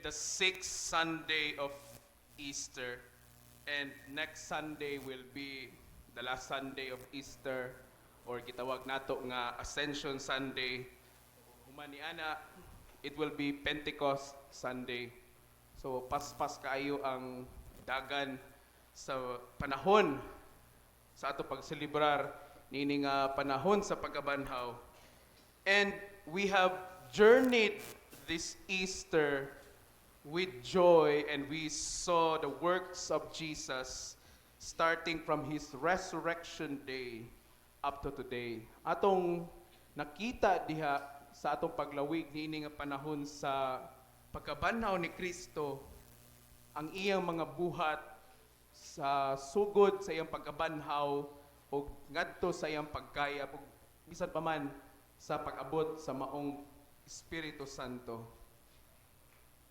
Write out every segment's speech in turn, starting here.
the sixth Sunday of Easter. And next Sunday will be the last Sunday of Easter or gitawag nato nga Ascension Sunday. Human ni ana, it will be Pentecost Sunday. So paspas kaayo ang dagan sa panahon sa ato pagselebrar niini nga panahon sa pagkabanhaw. And we have journeyed this Easter with joy, and we saw the works of Jesus starting from his resurrection day up to today. Atong nakita diha sa atong paglawig niini nga panahon sa pagkabanhaw ni Kristo ang iyang mga buhat sa sugod sa iyang pagkabanhaw ug ngadto sa iyang pagkayab ug bisan pa man sa pag-abot sa maong Espiritu Santo.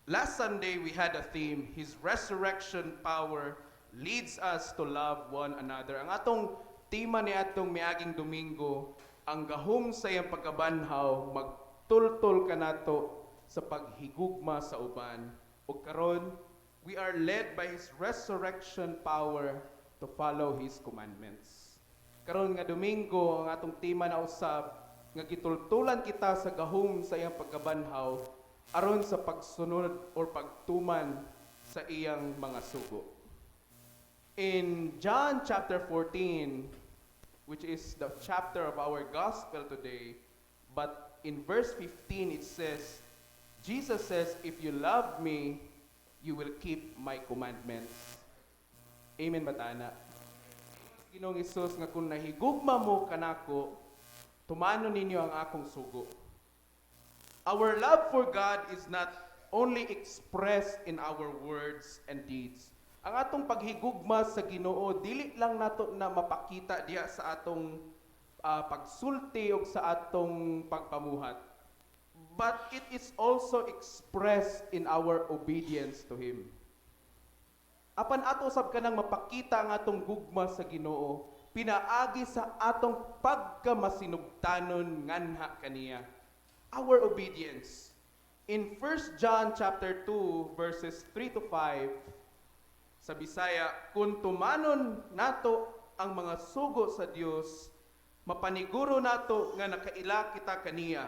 Last Sunday we had a theme, "His Resurrection Power Leads Us to Love One Another." Ang atong tema ni atong miaging Domingo, ang gahom sa iyang pagkabanhaw magtultol kanato sa paghigugma sa uban. Ug karon, we are led by His resurrection power to follow His commandments. Karon nga Domingo, ang atong tema na usab nga gitultulan kita sa gahom sa iyang pagkabanhaw aron sa pagsunod or pagtuman sa iyang mga sugo. In John chapter 14, which is the chapter of our gospel today, but in verse 15 it says, Jesus says, "If you love me, you will keep my commandments." Amen ba ta ana? Ginoong Hesus nga kung nahigugma mo kanako, tumanon ninyo ang akong sugo. Our love for God is not only expressed in our words and deeds. Ang atong paghigugma sa Ginoo dili lang nato na mapakita diha sa atong pagsulti o sa atong pagpamuhat. But it is also expressed in our obedience to Him. Apan ato sab kanang mapakita ang atong gugma sa Ginoo pinaagi sa atong pagkamasinugtanon nganha kaniya. Our obedience. In 1 John chapter 2 verses 3 to 5 sa Bisaya, kung tumanon nato ang mga sugo sa Dios, mapaniguro nato nga nakaila kita kaniya.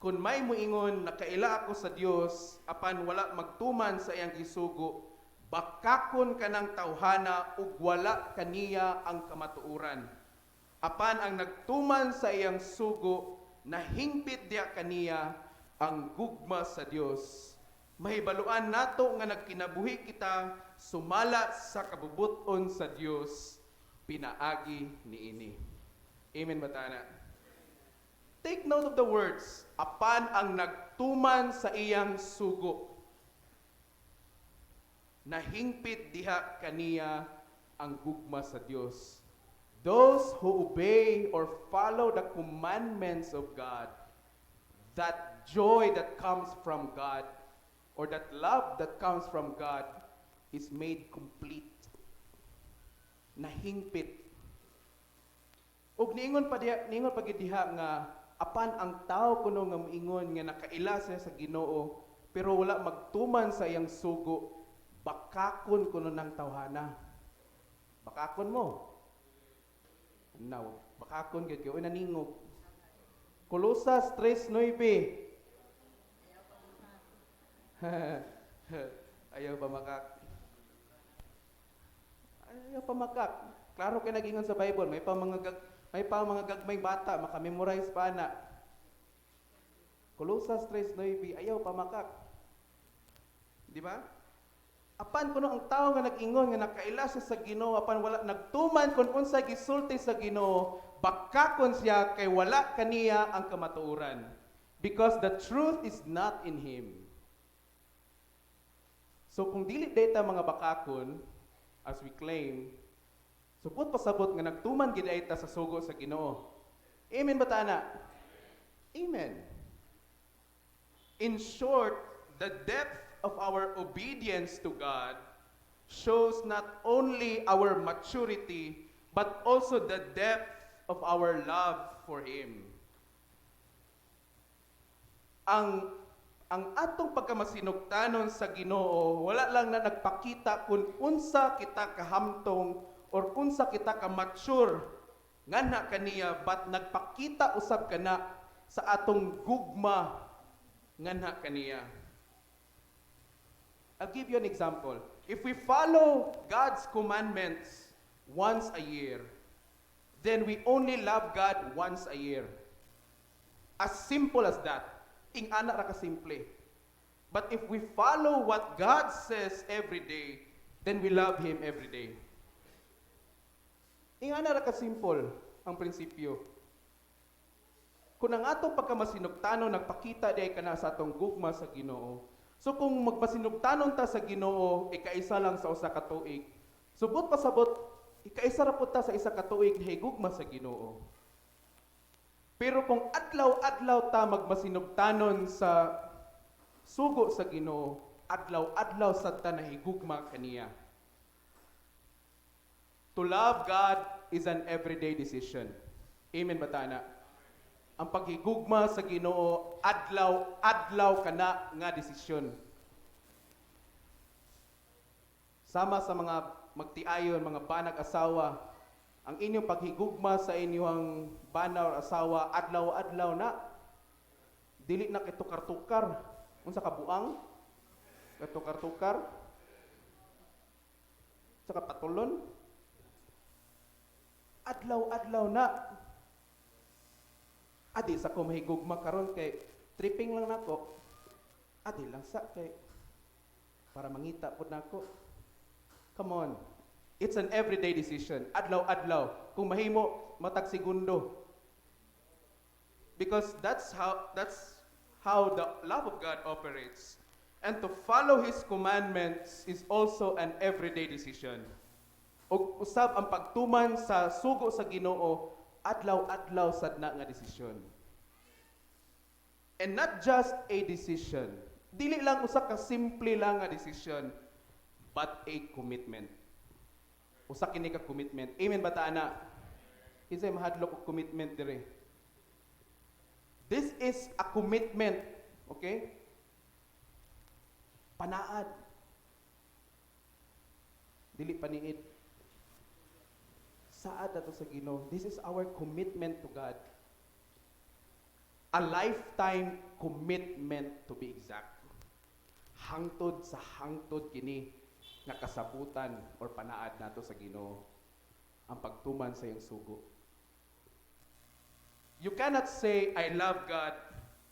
Kung may muingon, "Nakaila ako sa Dios," apan wala magtuman sa iyang gisugo, bakakon kanang tawhana ug wala kaniya ang kamatuoran. Apan ang nagtuman sa iyang sugo, nahingpit diha kaniya ang gugma sa Dios. Mahibaluan nato nga nagkinabuhi kita sumala sa kabubut-on sa Dios pinaagi niini. Amen ba ta ana? Take note of the words, apan ang nagtuman sa iyang sugo, nahingpit diha kaniya ang gugma sa Dios. Those who obey or follow the commandments of God, that joy that comes from God or that love that comes from God is made complete. Nahingpit. Ug niingon pa diha, niingon pa gid diha nga apan ang tao kuno nga moingon nga nakaila siya sa Ginoo pero wala magtuman sa iyang sugo, bakakon kuno ng tawhana. Bakakon mo. Now, bakakon gyud kay naningog. Colosas 3:9. Ayaw pa makak. Ayaw pa makak. Klaro kay nagingon sa Bible, may pa mga gagmay bata maka-memorize pa na. Colosas 3:9, ayaw pa makak. Di ba? Apan kuno ang tao nga nag-ingon nga nakaila siya sa Ginoo apan wala nagtuman kung unsa gisulti sa Ginoo, bakakon siya kay wala kaniya ang kamatuoran. Because the truth is not in him. So kung dili diay ta mga bakakon as we claim, supot pasabot nga nagtuman gid ay ta sa sugo sa Ginoo. Amen ba ta ana? Amen. In short, the depth of our obedience to God shows not only our maturity, but also the depth of our love for Him. Ang Ang atong pagkamasinugtanon sa Ginoo, wala lang na nagpakita kung unsa kita kahamtong or unsa kita ka mature nganha kaniya, but nagpakita usab kana sa atong gugma nganha kaniya. I'll give you an example. If we follow God's commandments once a year, then we only love God once a year. As simple as that. Ing-ana ra ka simple. But if we follow what God says every day, then we love Him every day. Ing-ana ra ka simple ang prinsipyo. Kung ang atong pagkamasinugtanon nagpakita diay kana sa atong gugma sa Ginoo. So kung magmasinugtanon ta sa Ginoo, ikaisa lang sa usa ka tuig. Subot pasabot, ikaisa ra pud ta sa isa ka tuig nahigugma sa Ginoo. Pero kung adlaw-adlaw ta magmasinugtanon sa sugo sa Ginoo, adlaw-adlaw sad ta nahigugma kaniya. To love God is an everyday decision. Amen ba ta na? Ang paghigugma sa Ginoo, adlaw-adlaw kana nga desisyon. Sama sa mga magtiayon, mga banag asawa, ang inyong paghigugma sa inyong bana or asawa, adlaw-adlaw na. Dili na kay tukar-tukar. Unsa ka buang? Katukar-tukar? Sa kapatulon? Adlaw-adlaw na. Adi sa ko mahigugma karon kay tripping lang nako. Adi lang sa kay para mangita pud nako. Come on. It's an everyday decision. Adlaw-adlaw. Kung mahimo, matag segundo. Because that's how the love of God operates. And to follow His commandments is also an everyday decision. Ug usab ang pagtuman sa sugo sa Ginoo, adlaw-adlaw sad na nga desisyon. And not just a decision. Dili lang usa ka simple lang nga desisyon, but a commitment. Usa kini ka commitment. Amen ba ta ana? Kinsay mahadlok og commitment dire? This is a commitment, okay? Panaad. Dili paniid. Saad ato sa Ginoo. This is our commitment to God. A lifetime commitment, to be exact. Hangtod sa hangtod kini nga kasabutan or panaad nato sa Ginoo ang pagtuman sa iyang sugo. You cannot say, "I love God,"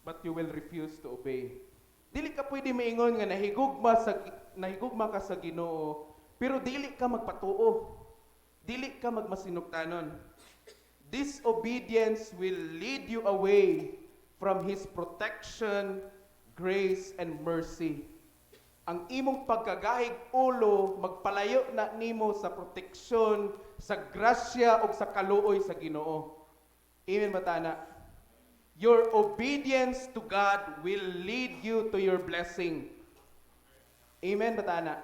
but you will refuse to obey. Dili ka pwede maingon nga nahigugma ka sa Ginoo, pero dili ka magpatuo. Dili ka magmasinugtanon. Disobedience will lead you away from His protection, grace, and mercy. Ang imong pagkagahig ulo magpalayo na nimo sa proteksyon, sa grasya ug sa kaluoy sa Ginoo. Amen ba ta na? Your obedience to God will lead you to your blessing. Amen ba ta na?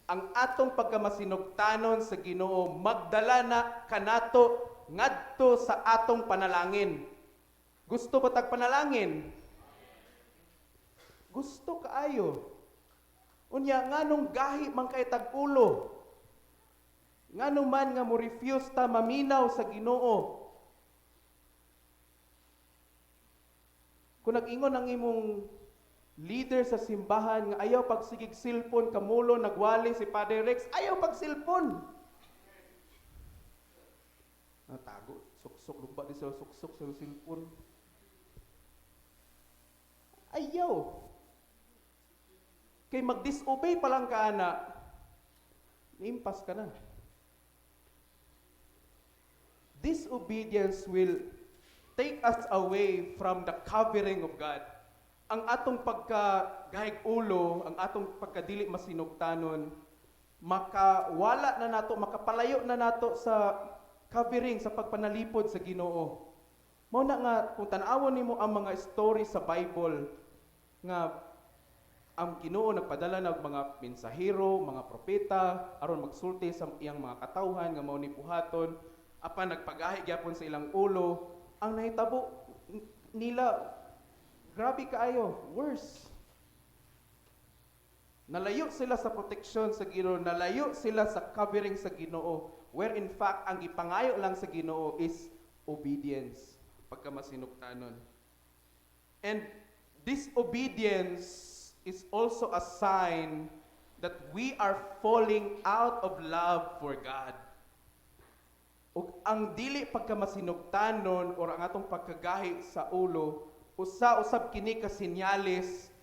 Ang atong pagkamasinugtanon sa Ginoo magdala na kanato ngadto sa atong panalangin. Gusto ba tag panalangin? Gusto kaayo. Unya, nganong gahi man kay tag ulo? Ngano man nga mo refuse ta maminaw sa Ginoo? Kung nag-ingon ang imong leader sa simbahan nga ayaw pagsigig cellphone, kamulo nagwali si Father Rex, ayaw pag cellphone. Natago, suksok lupa di sa suksok sa cellphone. Ayaw. Kay mag-disobey pa lang ka ana, niimpas ka na. Disobedience will take us away from the covering of God. Ang atong pagkagahig ulo, ang atong pagkadili masinugtanon, makawala na nato, makapalayo na nato sa covering, sa pagpanalipod sa Ginoo. Mao na nga kung tan-awon nimo ang mga story sa Bible nga ang Ginoo nagpadala ng mga mensahero, mga propeta aron magsulti sa iyang mga katawhan nga mao ni buhaton, apan nagpagahi gyapon sa ilang ulo, ang nahitabo nila Grabe kaayo, worse. Nalayo sila sa protection sa Ginoo, nalayo sila sa covering sa Ginoo, where in fact ang gipangayo lang sa Ginoo is obedience, pagkamasinugtanon. And disobedience is also a sign that we are falling out of love for God. Ug ang dili pagkamasinugtanon or ang atong pagkagahi sa ulo, usa usab kini ka senyales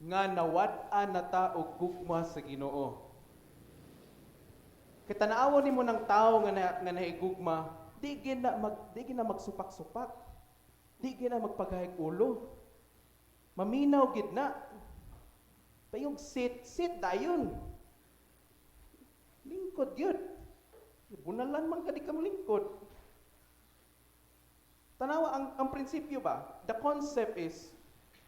nga nawad-an na ta og gugma sa Ginoo. Kay tan-awon nimo ng tao nga nahigugma, di gid na magsupak-supak. Di gid na magpagahig ulo. Maminaw gid na. Payong sit, sit dayon. Lingkod yun. Bunalan man ka, di ka molingkod. Tanawa ang prinsipyo ba? The concept is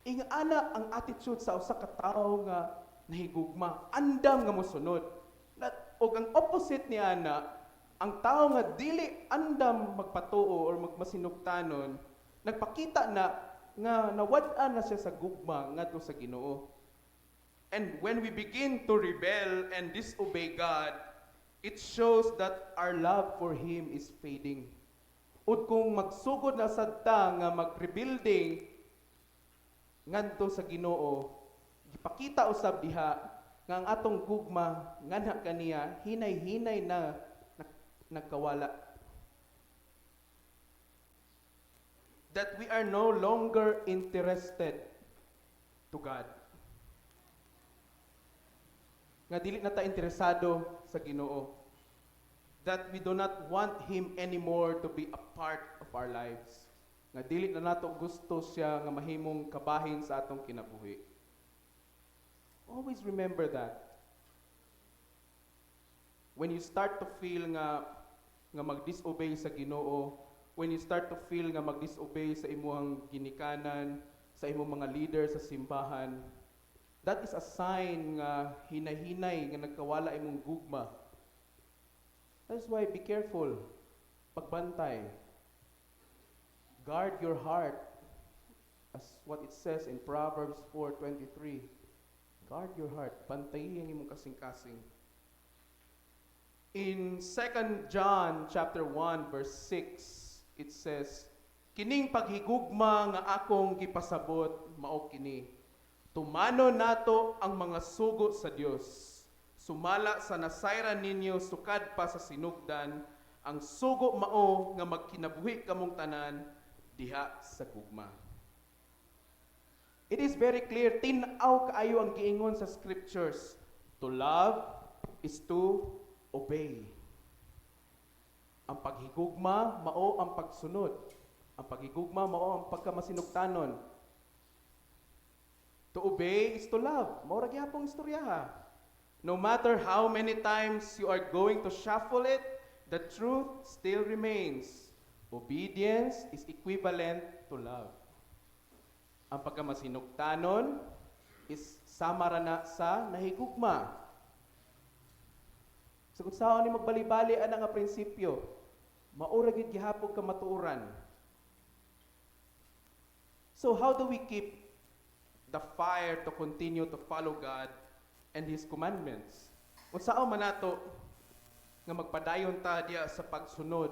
ingana ang attitude sa usa ka tawo nga nahigugma, andam nga mosunod. Og ang opposite ni ana, ang tao nga dili andam magpatuo or magmasinugtanon, nagpakita na nga nawad-an na siya sa gugma ngadto sa Ginoo. And when we begin to rebel and disobey God, it shows that our love for Him is fading. Ug kung magsugod na sad ta nga mag-rebuilding ngadto sa Ginoo, gipakita usab diha nga ang atong gugma nganha kaniya hinay-hinay na nagkawala. That we are no longer interested to God. Nga dili na ta interesado sa Ginoo. That we do not want Him anymore to be a part of our lives. Nga dili na nato gusto siya nga mahimong kabahin sa atong kinabuhi. Always remember that. When you start to feel nga mag-disobey sa Ginoo, when you start to feel nga mag-disobey sa imuhang ginikanan, sa imong mga leader sa simbahan, that is a sign nga hinay-hinay nga nagkawala imong gugma. That's why be careful. Pagbantay. Guard your heart, as what it says in Proverbs 4:23. Guard your heart. Bantayi ang imong kasing-kasing. In 2 John chapter 1 verse 6, it says, "Kining paghigugma nga akong gipasabot mao kini: tumanon nato ang mga sugo sa Dios. Sumala sa nasayran ninyo sukad pa sa sinugdan, ang sugo mao nga magkinabuhi kamong tanan diha sa gugma." It is very clear, tin-aw kaayo ang giingon sa scriptures. To love is to obey. Ang paghigugma mao ang pagsunod. Ang paghigugma mao ang pagkamasinugtanon. To obey is to love. Mao ra gihapong istoryaha. No matter how many times you are going to shuffle it, the truth still remains. Obedience is equivalent to love. Ang pagkamasinugtanon is sama ra na sa nahigugma. Sa kung unsaon ni magbali-bali ana nga prinsipyo, mao ra gyud gihapon kamatuoran. So how do we keep the fire to continue to follow God and His commandments? Unsaon man nato nga magpadayon ta diya sa pagsunod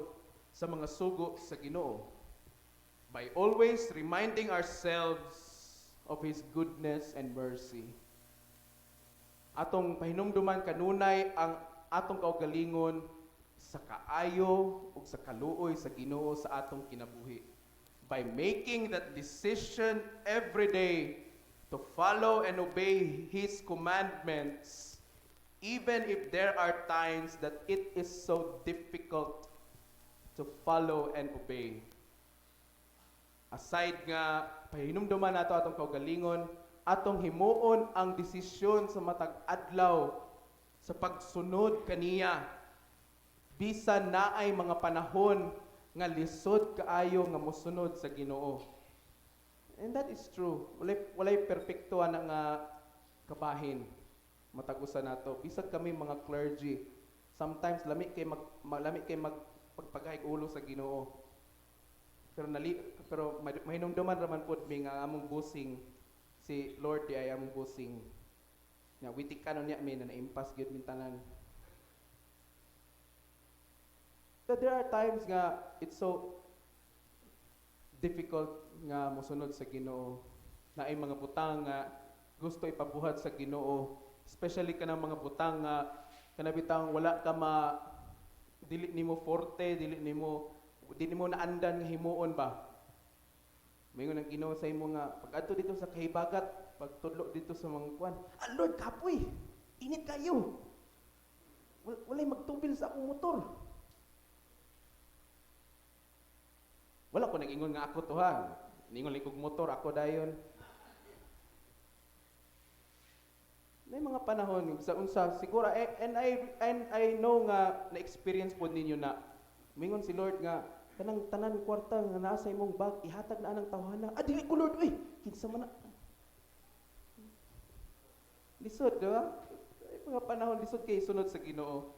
sa mga sugo sa Ginoo? By always reminding ourselves of His goodness and mercy. Atong pahinumduman kanunay ang atong kaugalingon sa kaayo ug sa kaluoy sa Ginoo sa atong kinabuhi. By making that decision every day to follow and obey His commandments, even if there are times that it is so difficult to follow and obey. Aside nga pahinumduman nato atong kaugalingon, atong himuon ang desisyon sa matag adlaw sa pagsunod kaniya, bisan naay mga panahon nga lisod kaayo nga mosunod sa Ginoo. And that is true. Walay perpekto ana nga kabahin matag usa nato. Bisag kami mga clergy, sometimes lami kay mag pagpagahig ulo sa Ginoo. Pero mahinumduman raman pod mi nga among busing si Lord diay among busing. Nya witik kanon niya mi na naimpas gyud min tanan. But there are times nga it's so difficult nga mosunod sa Ginoo. Naay mga butang nga gusto ipabuhat sa Ginoo, especially kanang mga butang nga kana bitang wala ka ma dili nimo forte, dili nimo naandan nga himuon ba. Moingon ang Ginoo sa imo nga pag-adto dito sa kahibagat, pagtudlo dito sa mga kuan. "Ah, Lord, kapoy. Init kayo. Walay magtubil sa akong motor." Wala ko nag-ingon nga ako to ha. Ningon lang kog motor ako dayon. May mga panahon sa unsa siguro eh, and I know nga na-experience pod ninyo na mingon si Lord nga kanang tanan kwarta nga naa sa imong bag ihatag na anang tawhana. "Ah, dili ko, Lord, uy. Kinsa man na?" Lisod, di ba? May mga panahon lisod kay sunod sa Ginoo.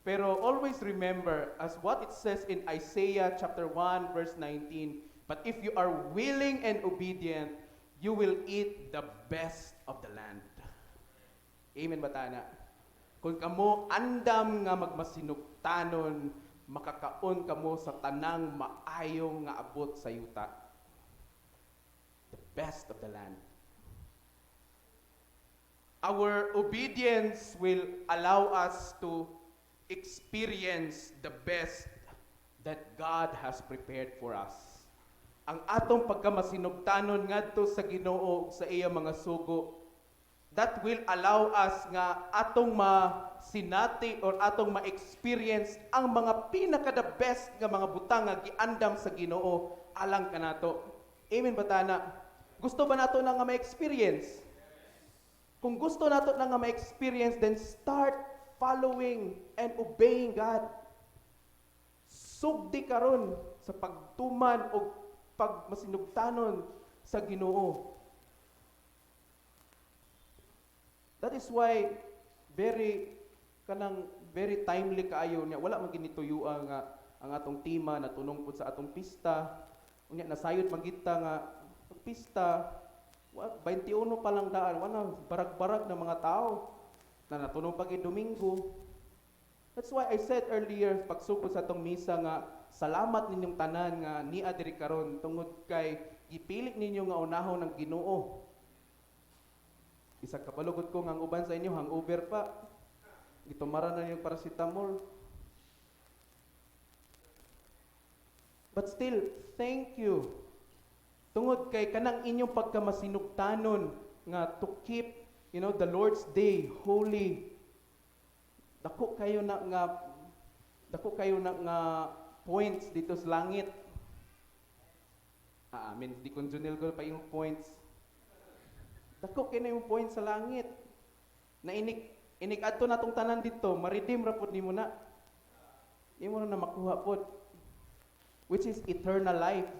Pero always remember, as what it says in Isaiah chapter 1 verse 19, "But if you are willing and obedient, you will eat the best of the land." Amen ba tana? Kung kamo andam nga magmasinugtanon, makakaon kamo sa tanang maayong nga abot sa yuta. The best of the land. Our obedience will allow us to experience the best that God has prepared for us. Ang atong pagkamasinugtanon ngadto sa Ginoo sa iya mga sugo, that will allow us nga atong masinati or atong ma-experience ang mga pinaka the best nga mga butang nga giandam sa Ginoo alang kanato. Amen ba tana? Gusto ba nato na nga ma-experience? Kung gusto nato na nga ma-experience, then start following and obeying God. Sugdi karon sa pagtuman o pagmasinugtanon sa Ginoo. That is why very kanang very timely kaayo niya, wala man ginituyua nga ang atong tema natunong pud sa atong pista. Unya nasayod man kita nga pista 21 pa lang daan, wala barag-barag na mga tao na natunong pag Domingo. That's why I said earlier pagsugod sa atong misa nga salamat ninyong tanan nga nia diri karon tungod kay gipili ninyo nga unahon ng Ginoo. Isa kabalugod ko nga ang uban sa inyo hangover pa. Gitumara na yung paracetamol. But still, thank you. Tungod kay kanang inyong pagkamasinugtanon nga to keep the Lord's Day holy. Dako kayo na nga points dito sa langit. Ah, amen. Di kon Junel ko pa yung points. Dako kay na yung points sa langit. Na inig inig adto natong tanan dito, ma-redeem ra pud nimo na. Imo na makuha pod. Which is eternal life.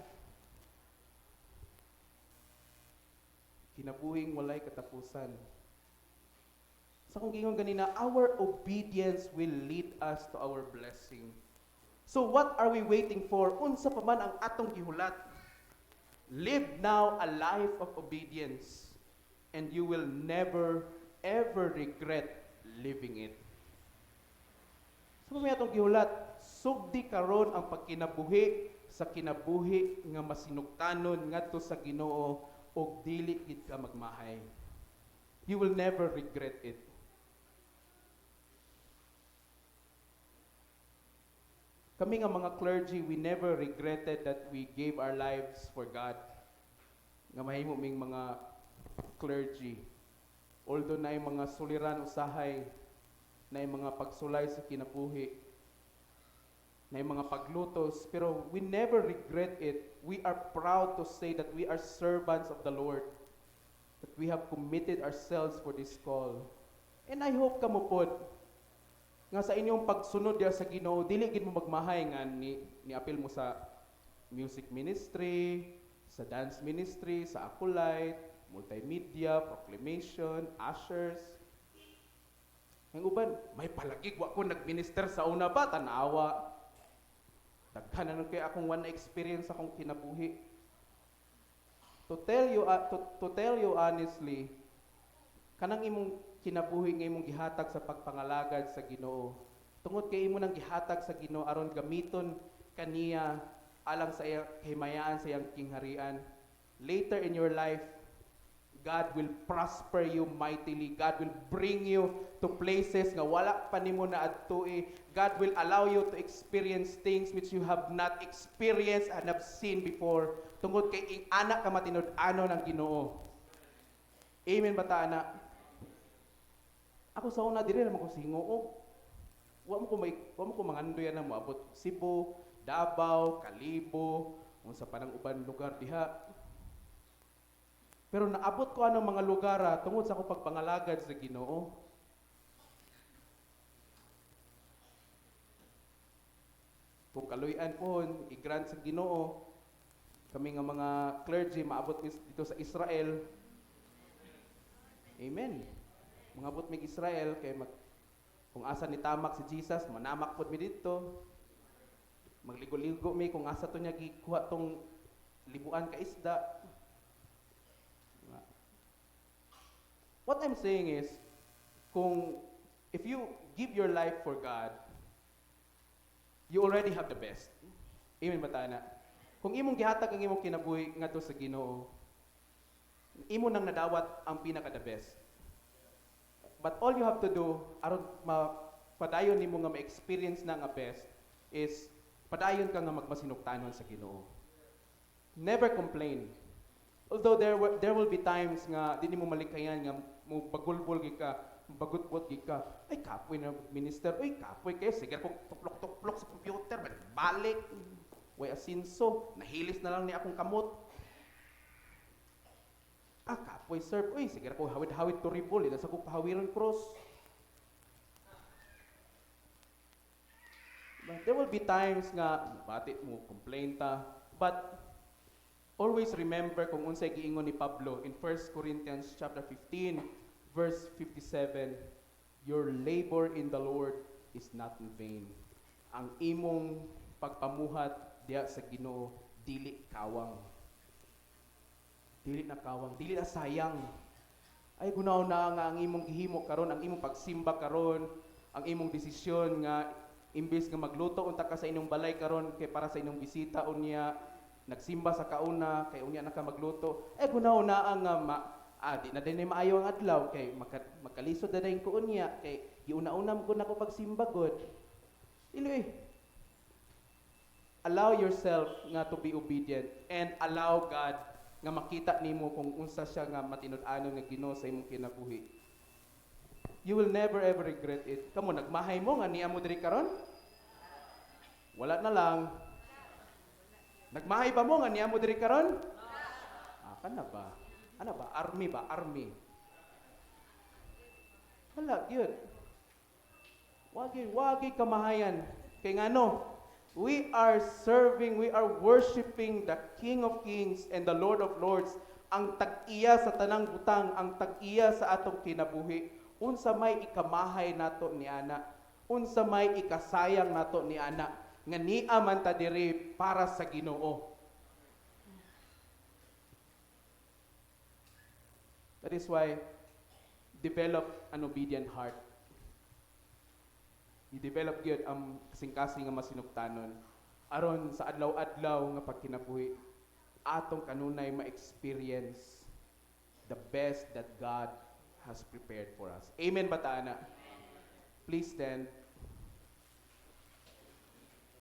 Kinabuhing walay katapusan. Sa kung gingon ganina, our obedience will lead us to our blessing. So what are we waiting for? Unsa pa man ang atong gihulat? Live now a life of obedience, and you will never ever regret living it. Sa may atong gihulat, sugdi karon ang pagkinabuhi sa kinabuhi nga masinugtanon ngadto sa Ginoo ug dili gid ka magmahay. You will never regret it. Kami nga mga clergy, we never regretted that we gave our lives for God. Nga mahimo ming mga clergy. Although naay mga suliran usahay, naay mga pagsulay sa kinabuhi, naay mga paglutos, pero we never regret it. We are proud to say that we are servants of the Lord, that we have committed ourselves for this call. And I hope kamo pod nga sa inyong pagsunod diha sa Ginoo, dili gid mo magmahay nga ni apil mo sa music ministry, sa dance ministry, sa acolyte, multimedia, proclamation, ushers. Ang uban, may palagi wa ko nagminister sa una ba, tanawa. Daghan Daghan na kay akong one experience akong kinabuhi. To tell you honestly, kanang imong kinabuhi nga imong gihatag sa pagpangalagad sa Ginoo. Tungod kay imo nang gihatag sa Ginoo aron gamiton kaniya alang sa iyang kahimayaan, sa iyang kingharian. Later in your life, God will prosper you mightily. God will bring you to places nga wala pa nimo na adtui. God will allow you to experience things which you have not experienced and have seen before. Tungod kay ing-ana ka matinud-anon ang Ginoo. Amen ba ta ana? Ako sa una, diri naman ko singo. Wa mo ko mangandoy na moabot Cebu, Davao, Kalibo, unsa pa nang uban lugar diha. Pero naabot ko anang mga lugar tungod sa akong pagpangalagad sa Ginoo. Kung kaluy-an pohon, i-grant sa Ginoo, kami nga mga clergy maabot mi dito sa Israel. Amen. Mangabot mig Israel kay kung asa ni tamak si Jesus, manamak pod mi dito. Magligo-ligo mi kung asa to niya gikuha tong libuan ka isda. What I'm saying is, kung if you give your life for God, you already have the best. Amen ba ta na? Kung imong gihatag ang imong kinabuhi ngadto sa Ginoo, imo nang nadawat ang pinaka the best. But all you have to do aron mapadayon nimo nga ma-experience na nga best is padayon ka nga magmasinugtanon sa Ginoo. Never complain. Although there will be times nga di nimo malikayan nga mo bagulbol gid ka, bagutbot gid ka. Ay, kapoy na minister, uy, kapoy kayo, sige ko tuplok-tuplok sa computer, balik. Way asinso, nahilis na lang ni akong kamot. Ah, kapoy serve, uy, sige ko hawid-hawid to ribol, ina sa ko pahawiran cross. But there will be times nga batit mo, complain ta, but always remember kung unsay giingon ni Pablo in 1 Corinthians chapter 15 verse 57, "Your labor in the Lord is not in vain." Ang imong pagpamuhat diha sa Ginoo dili kawang. Dili na kawang, dili na sayang. Ay gunaw na nga ang imong gihimo karon, ang imong pagsimba karon, ang imong desisyon nga imbes nga magluto unta ka sa inyong balay karon kay para sa inyong bisita unya, nagsimba sa kauna kay unya na ka magluto. Ay gunaw na ang di na din maayo ang adlaw kay makalisod na din ko unya kay giuna-una mo na ko pagsimba god. Ilo eh. Allow yourself nga to be obedient and allow God nga makita nimo kung unsa siya nga matinud-anon nga Ginoo sa imong kinabuhi. You will never ever regret it. Kamo, nagmahay mo nga niya mo diri karon? Wala na lang. Nagmahay ba mo nga niya mo diri karon? Ah, kana ba? Ano ba? Army ba? Army. Wala, gyud. Wagi, wagi kamahayan. Kay ngano, we are serving, we are worshiping the King of Kings and the Lord of Lords, ang tag-iya sa tanang butang, ang tag-iya sa atong kinabuhi. Unsa may ikamahay nato ni ana? Unsa may ikasayang nato ni ana? Nga niya man ta diri para sa Ginoo. That is why develop an obedient heart. I-develop gyud ang kasing-kasing nga masinugtanon aron sa adlaw-adlaw nga pagkinabuhi atong kanunay ma-experience the best that God has prepared for us. Amen ba ta ana? Please stand.